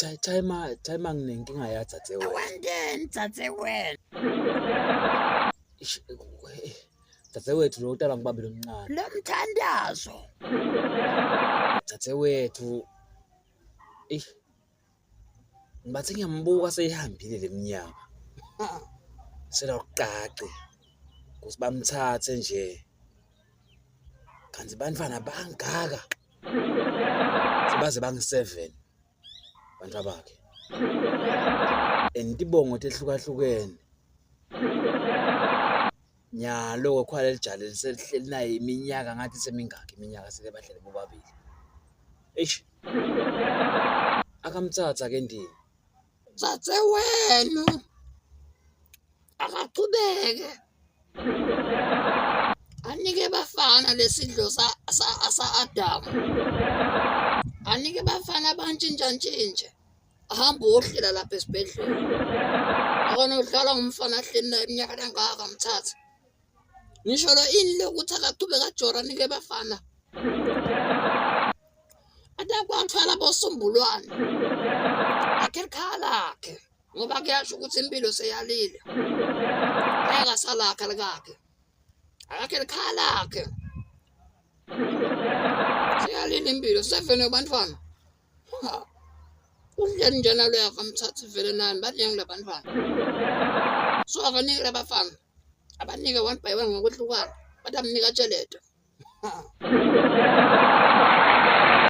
Cha cha ima cha ima nginenkinga yadzadzewethu. Awenteni dzadzewenu? Eish, Dzadzewethu lo utalwa ngubaba lomncane. Lo mthandazo. Dzadzewethu. Eish. Ngibathe ngiyambuka seyihambile leminyaka. Selakuqaqe. Kuthi bamthathe nje. Kanti bantwana bangaka. Sebaze bangi-7 bantu abakhe. And tibongo tehlukahlukene. Nyalo ke khwala lijale liselihleli naye iminyaka ngathi semingaki iminyaka sele bahlele bobabili. Eish. Akamthatha ke ndini. Dzadzewenu akachubeke anike bafana lesidlo sa-Adamu, anike bafana bantshintshantshintshe, ahambe uyohlela lapha esibhedlela. Akona udlala ngomfana ahleli naye iminyaka lengaka mthathe. Ngisho lo ini lokuthi akachubeke ajora anike bafana. Atakwatfwala bosumbulwane. Akhe likhaya lakhe ngoba kuyasho ukuthi impilo seyalile. Ngeke asalakha likakhe. Akakhe likhaya lakhe. Seyalile impilo sevene bantwana. Ha. Udleni nje naloyo akamthathi vele nani baningi labantwana. So akanike labafana. Abanike one by one ngokwehlukana. Batamnika tshelede.